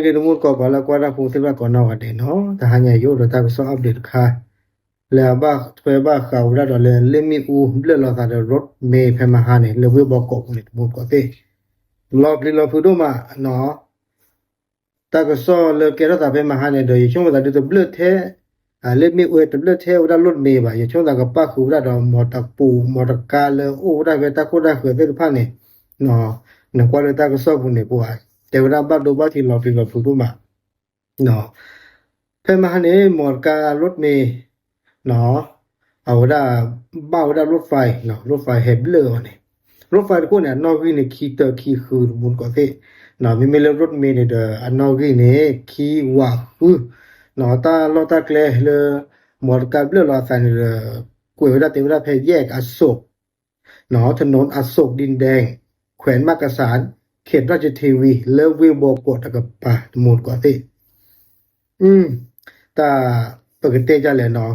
က့ၤတမူတကိး ပှၤလၢကွၢ်တၢ်ဖိသ့ၣ်တဖၣ်ကိးနီၢ်ဂၤဒဲးနီၤ, တဟါညါယအိၣ်ဒီးတၢ်ကစီၣ် update တခါ လၢအဘၣ်ထွဲဘၣ်ဃးဝဲဒၣ်ဒီးလၢ လ့ၣ်မ့ၣ်အူဘျၢၣ်လီၤသးဒီး road map ဖဲမဟါန့ၣ် လၢဝ့ၢ်ဘီကီးပူၤန့ၣ် တမူတကိးသ့ၣ် လီၤပျံၤလီၤဖုးဒိၣ်မးနီၤ. တၢ်ကစီၣ်လၢကဲထီၣ်သးဖဲမဟါန့ၣ်ဒီး ယဆိကမိၣ်သးဒုးတဘျၢၣ်ထဲ လ့ၣ်မ့ၣ်အူတဘျၢၣ်ထဲဝဲဒၣ် road map ဘၣ်, ယဆိကမိၣ်သးကပၣ်ဃုာ်ဝဲဒၣ်ဒီး မီၢ်တပူၤ မီၢ်တကါလၢအိၣ်ဝဲဒၣ်ဖဲတၢ်ခိၣ်တၢ်ဃၢၤသ့ၣ်တဖၣ်န့ၣ် နကွၢ်လၢတၢ်ကစီၣ်ပူၤန့ၣ် ပှၤ တဲဝဲဒၣ်ဘၣ်ဒိဘၣ်ထံးလီၤပျံၤလီၤဖုးဒိၣ်မး ဖဲမဟါန့ၣ် မီၢ်တကါ road map အဝဲဒၣ် ဘၣ်ဝဲဒၣ် road fire နီၤ, road fire ဟဲဘျၢၣ်အီၤန့ၣ်, road fire တခိၣ်န့ၣ် အနီၣ်ဂံၢ်န့ၣ် ခံတၢခံဃု တမူတကိးသ့ၣ်, မ့မ့ၢ်လၢ road map န့ၣ်ဒီး အနီၣ်ဂံၢ်န့ၣ် ခံဝးဃုနီၤ, တၢ်လီၢ်တၢ်ကျဲလၢ မီၢ်တကါဘျၢၣ်လီၤအသးန့ၣ်ဒီး ကွဲးဝဲဒၣ်တဲဝဲဒၣ်ဖဲ แยกอโศก ถนนอโศกดินแดง แขวงมักกะสัน เขตราชเทวี လၢဝ့ၢ်ဘီကီးတကပၤ တမူတကိးသ့ၣ်, တၢ် ပကတဲဒ်လဲၣ်နီၤ,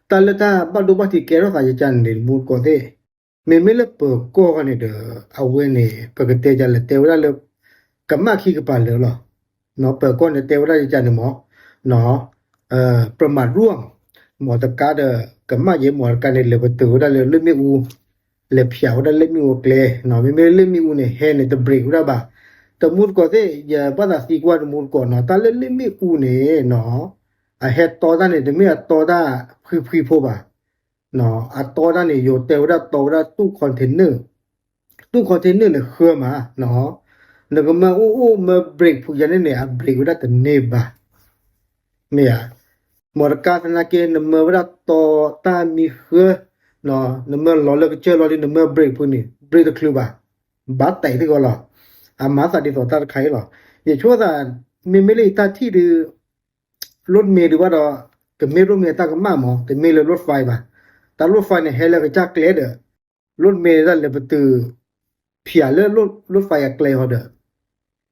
တၢ်လၢတၢ်ဘၣ်ဒိဘၣ်ထံးကဲထီၣ်သးယကန့ၣ် တမူတကိးသ့ၣ်, မ့မ့ၢ်လၢပၢၤကီၢ်န့ၣ်ဒီး အဝဲန့ၣ် ပကတဲဒ်လဲၣ် တဲဝဲဒၣ်လၢ ကမၣ်ခံကပၤလၢာ်လီၤ. ပၢၤကီၢ်န့ၣ် တဲဝဲဒၣ်ယကန့ၣ်မ့ၢ် ပရမၤရူၢ် မီၢ်တကါဒီး ကမၣ်ယဲ မီၢ်တကါန့ၣ် လဲၤပတုာ်ဝဲဒၣ်လၢလ့ၣ်မ့ၣ်အူ, လဲၤဖၠးဝဲဒၣ်လ့ၣ်မ့ၣ်အူအကျဲ, မ့မ့ၢ်လၢလ့ၣ်မ့ၣ်အူန့ၣ် ဟဲန့ၣ် တ brake ဝဲဒၣ်ဘၣ်, တမူတကိးသ့ၣ် ယဘၣ်သးသံကွၢ်တမူတကိးနီၤ, တၢ်လၢလ့ၣ်မ့ၣ်အူန့ၣ်နီၤ, အဟဲတီတၢ်န့ၣ် တမ့ၢ်အတီတၢ်ဖှံဖှံဖိဘၣ် အတီတၢ်န့ၣ် ယိၤတဲဝဲဒၣ်တီဝဲဒၣ်တူၢ် container, တူၢ် container န့ၣ်ဃၢမး, နကမၢအိၣ်အိၣ်မၢ brake ဖုးယၤန့ၣ်န့ၣ် အ brake ဝဲဒၣ်တန့ၢ်ဘၣ်, မ့ၢ်ဧါ, မီၢ်တကါသနာ်က့ နမၢဝဲဒၣ်တီတၢ်မံဃၢ, နမၢလီၤလၢကစၢၢ်လီၤလံ နမၢ brake ဖုးန့ၣ် brake တချုးဘၣ်, ဘၣ်တဲာ်သ့ၣ်ကီးလီၤ, အမၤသးဒ်သိးတၢ်တခါအံၤလီၤ, ယဆိကမိၣ်သး မ့မ့ၢ်လၢယတၢ်ထံၣ်ဒုး road map ဒုးဘၣ်ဒီး တမ့ၢ် road map တၢ်ကမၣ်မး တမ့ၢ်လၢ road fire ဘၣ်, တၢ် road fire န့ၣ် ဟဲလၢကစၢ်ကျဲဒီး road map ဒၣ်လဲာ်ပတုာ် ဖၠးလၢ road fire အကျဲဟီဒီး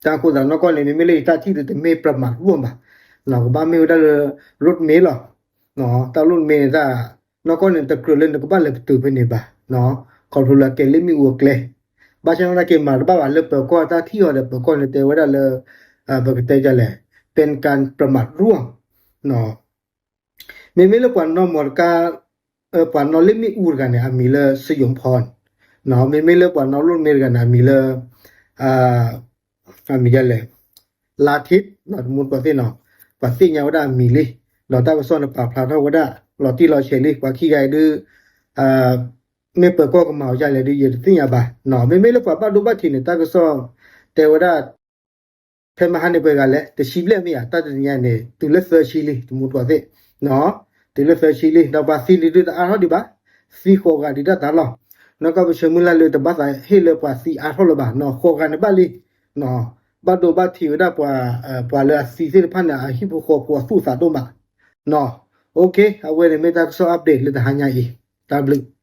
တၢ်အဃိသတးနီၢ်ကီၢ်န့ၣ် မ့မ့ၢ်လၢယတၢ်ထံၣ်ဒုး တမ့ၢ်ပရမၤရူၢ်ဘၣ်, ကဘၣ်မ့ၢ်ဝဲဒၣ်လၢ road map လီၤ, တၢ် road map န့ၣ်တၢ် နီၢ်ကီၢ်န့ၣ် တကြၢးလၢနကဘၣ်လဲၤပတုာ်ဖဲန့ၣ်ဘၣ်, ခီဖျိလၢအကဲလ့ၣ်မ့ၣ်အူအကျဲ, ဘၣ်ဆၣ်သနာ်က့မၤတဘၣ်ဘၣ်လၢပၢၤကီၢ်တၢ်ထံၣ်အီၤဒီး ပၢၤကီၢ်န့ၣ်တဲဝဲဒၣ်လၢ ပကတဲဒ်လဲၣ် เป็นการประมาทร่วม မ့မ့ၢ်လၢပှၤနီၣ်မီၢ်တကါ ပှၤနီၣ်လ့ၣ်မ့ၣ်အူတဂၤန့ၣ် အမံၤလၢ စယိၤဖီၣ်, မ့မ့ၢ်လၢပှၤနီၣ် road map တဂၤန့ၣ် အမံၤလၢ အမံၤဒ်လဲၣ် လါထ့း တမူတကိးသ့ၣ်နီၤ, ပှၤသ့ၣ်ညါဝဲဒၣ်အမံၤလံ, ဒီးတၢ်ကစီၣ်န့ၣ်ပာ်ဖျါထီၣ်ဝဲဒၣ် လီၤတံၢ်လီၤဆဲးလံ, ပှၤခံဂၤအံၤဒုး မ့ၢ်ပၢၤကီၢ်ကမၤအီၤဒ်လဲၣ်ဒုး ယတသ့ၣ်ညါဘၣ်, မ့မ့ၢ်လၢပှၤဘၣ်ဒိဘၣ်ထံးန့ၣ် တၢ်ကစီၣ်တဲဝဲဒၣ် ဖဲမဟါန့ၣ်ပှဲၤဂၤလဲၣ် တဆံဘျဲၣ်မ့ၢ်ဧါ, တၢ်တနံၤညါန့ၣ် တုၤလၢသၢဆံလံ တမူတကိးသ့ၣ်, တုၤလၢသၢဆံလံ ဒီးပှၤသံန့ၣ်ဒုးတအါထီၣ်ဒံးဘၣ်, သံဃိးဂၤဒံးတၢ်သးလီၤ, နီၢ်ကီၢ်ပဆၢမုၢ်လၢ်လၢတဘၣ်သးဟ့ၣ်လၢပှၤသံအါထီၣ်လၢၤဘၣ်, ဃိးဂၤန့ၣ်ဘၣ်လံ, ဘၣ်ဒိဘၣ်ထံးဝဲဒၣ်ပှၤ ပှၤလၢအသံသ့ၣ်တဖၣ်န့ၣ် အဟံၣ်ဖိဃီဖိအသူၣ်အသးဒိၣ်မး, OK အဝဲန့ၣ်မ့ၢ်တၢ်ကစီၣ် update လၢတဟါညါအံၤ, တၢ်ဘျုး